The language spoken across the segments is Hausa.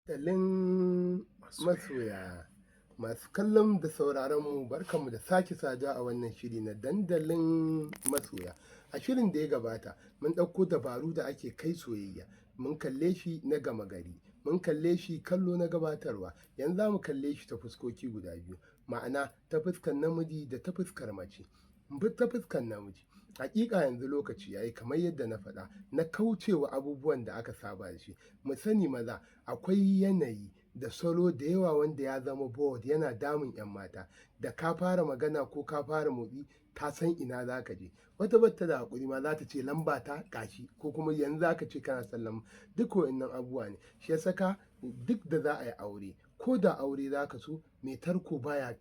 Dandalin masoya. Masu kallon da sauraron mu, barkanmu da sake saduwa a wannan shiri na Dandalin Masoya. A shirin da ya gabata mun ɗauko dabaru da ake kai soyayya, mun kalle shi na gama gari, mun kalle shi kallo na gabatarwa, yanzu za mu kalle shi ta fuskoki guda biyu, ma'ana ta fuskar namiji da ta fuskar mace. Ta fuskar namiji, haƙiƙa yanzu lokaci ya yi, kamar yadda na faɗa, na kaucewa abubuwan da aka saba da shi. Mu sani maza akwai yanayi da salo da yawa wanda ya zama bored, yana damun 'yan mata. Da ka fara magana ko ka fara motsi, ta san ina za ka je. Wata batta da haƙuri ma, za ta ce lamba ta gashi, ko kuma yanzu za ka ce kana son lamba. Duk wa'innan abubuwa ne. Shi ya saka duk da za a yi aure, ko da aure za ka so, mai tarko baya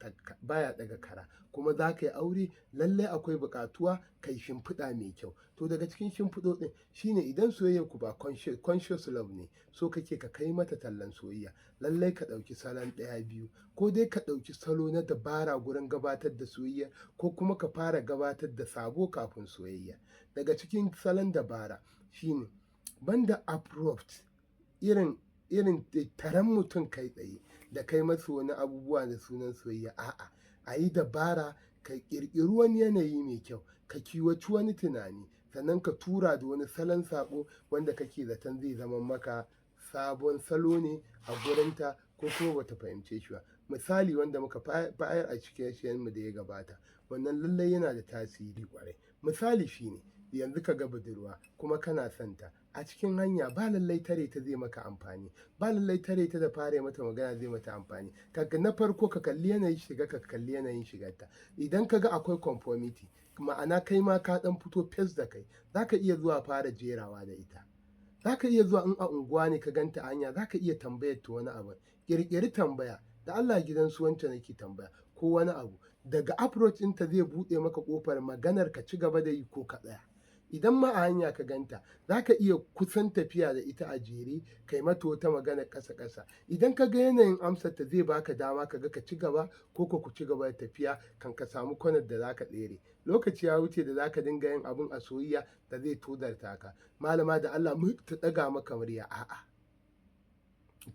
ɗaga kara. Kuma za ka yi aure, lallai akwai buƙatuwa ka yi shimfiɗa mai kyau. To, daga cikin shimfiɗoɗin shine idan soyayyar ku ba conscious love ne, so kake ka kai mata tallan soyayya, lallai ka ɗauki salon ɗaya biyu, ko dai ka ɗauki salo na dabara gurin gabatar da soyayya, ko kuma ka fara gabatar da sabo kafin soyayya. Daga cikin salon dabara shine banda abrupt, irin taron mutum kai tsaye da kai masa wani abubuwa da sunan soyayya. A'a, a yi dabara, ka ƙirƙiri wani yanayi mai kyau, ka kiwaci wani tunani, sannan ka tura da wani salon saƙo wanda kake zaton zai zama maka sabon salo ne a gurinta, ko kuma bata fahimce shi ba. Misali wanda muka bayar a cikin shirinmu da ya gabata, wannan lallai yana da tasiri ƙwarai. Misali shine yanzu ka ga budurwa kuma kana son ta a cikin hanya, ba lallai tare ta zai maka amfani, ba lallai tare ta da fara mata magana zai mata amfani. Kaga, na farko ka kalli yanayin shiga, ka kalli yanayin shigarta. Idan ka ga akwai conformity, ma'ana kai ma ka ɗan fito fes da kai, za ka iya zuwa fara jerawa da ita. Za ka iya zuwa, in a unguwa ne ka ganta a hanya, za ka iya tambayar ta wani abu. Ƙirƙiri tambaya: "Da Allah, gidan su wance nake tambaya," ko wani abu. Daga approach ɗinta zai buɗe maka ƙofar maganar ka ci gaba da yi ko ka tsaya. Idan ma a hanya ka ganta, za ka iya kusan tafiya da ita a jere, kai mata wata magana ƙasa ƙasa. Idan ka ga yanayin amsar ta zai baka dama ka ga ka ci gaba ko ku ci gaba da tafiya, kan ka samu kwanar da za ka tsere. Lokaci ya wuce da za ka dinga yin abun a soyayya da zai tozarta ka. "Malama, da Allah," mu ta ɗaga maka murya. A'a.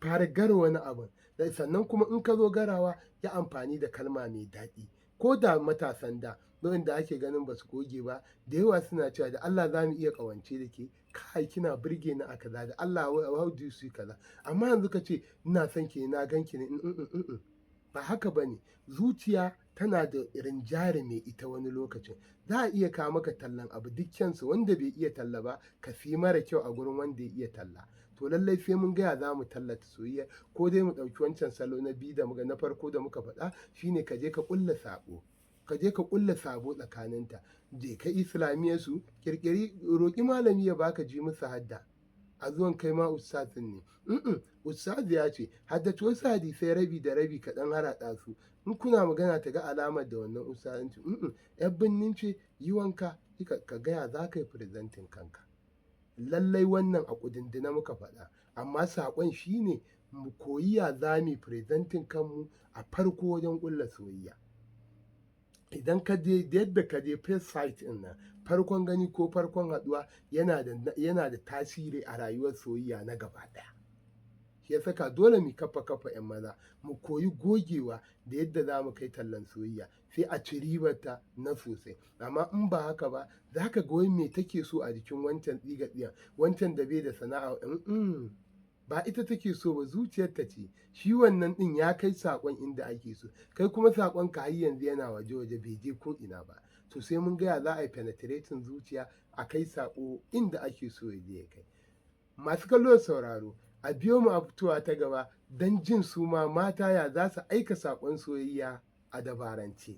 Fara gara wani abun. Sannan kuma in ka zo garawa, yi amfani da kalma mai daɗi. Ko da matasan da, waɗanda ake ganin ba su goge ba, da yawa suna cewa, "Da Allah, za mu iya ƙawance da ke? Kai, kina burge ni a kaza. Da Allah, how do you see kaza?" Amma yanzu ka ce ina son ki, na gan ki ne, ba haka ba ne. Zuciya tana da rinjare mai ita wani lokacin. Za a iya kawo maka tallan abu duk kyansa, wanda bai iya talla ba, ka siyi mara kyau a gurin wanda ya iya talla. To, lallai sai mun gaya za mu tallata soyayya, ko dai mu ɗauki wancan salo na biyu da muka na farko da muka faɗa, shine ka je ka ƙulla saɓo. Ka je ka ƙulla sabo tsakaninta. Je ka islamiyyar su, ƙirƙiri, roƙi malami ya baka ji musu hadda. A zuwan kai ma ustazin ne. Ustazi ya ce haddace wasu hadisai rabi da rabi, kaɗan harhaɗa su. In kuna magana, ta ga alamar da wannan ustazanci. 'Yar birnin ce, yi wanka, ka gaya za ka yi presenting kanka. Lallai wannan a ƙudundune muka faɗa, amma saƙon shine mu koyi ya za mu presenting kanmu a farko wajen ƙulla soyayya. Idan ka je, yadda ka je first sight ɗin nan, farkon gani ko farkon haɗuwa, yana da tasiri a rayuwar soyayya na gaba ɗaya. Shi ya saka dole mu kafa kafa 'yan maza, mu koyi gogewa da yadda za mu kai tallan soyayya, sai a ci ribarta na sosai. Amma in ba haka ba, za ka ga wai me take so a jikin wancan tsiga tsiyan, wancan da bai da sana'a. Ba ita take so ba, zuciyarta ce. Shi wannan ɗin ya kai saƙon inda ake so, kai kuma saƙon ka har yanzu yana waje waje, bai je ko ina ba. To, sai mun gaya za a yi penetrating zuciya, a kai saƙo inda ake so ya je ya kai. Masu kallo da sauraro, a biyo mu a fitowa ta gaba don jin su ma mata ya za su aika saƙon soyayya a dabarance.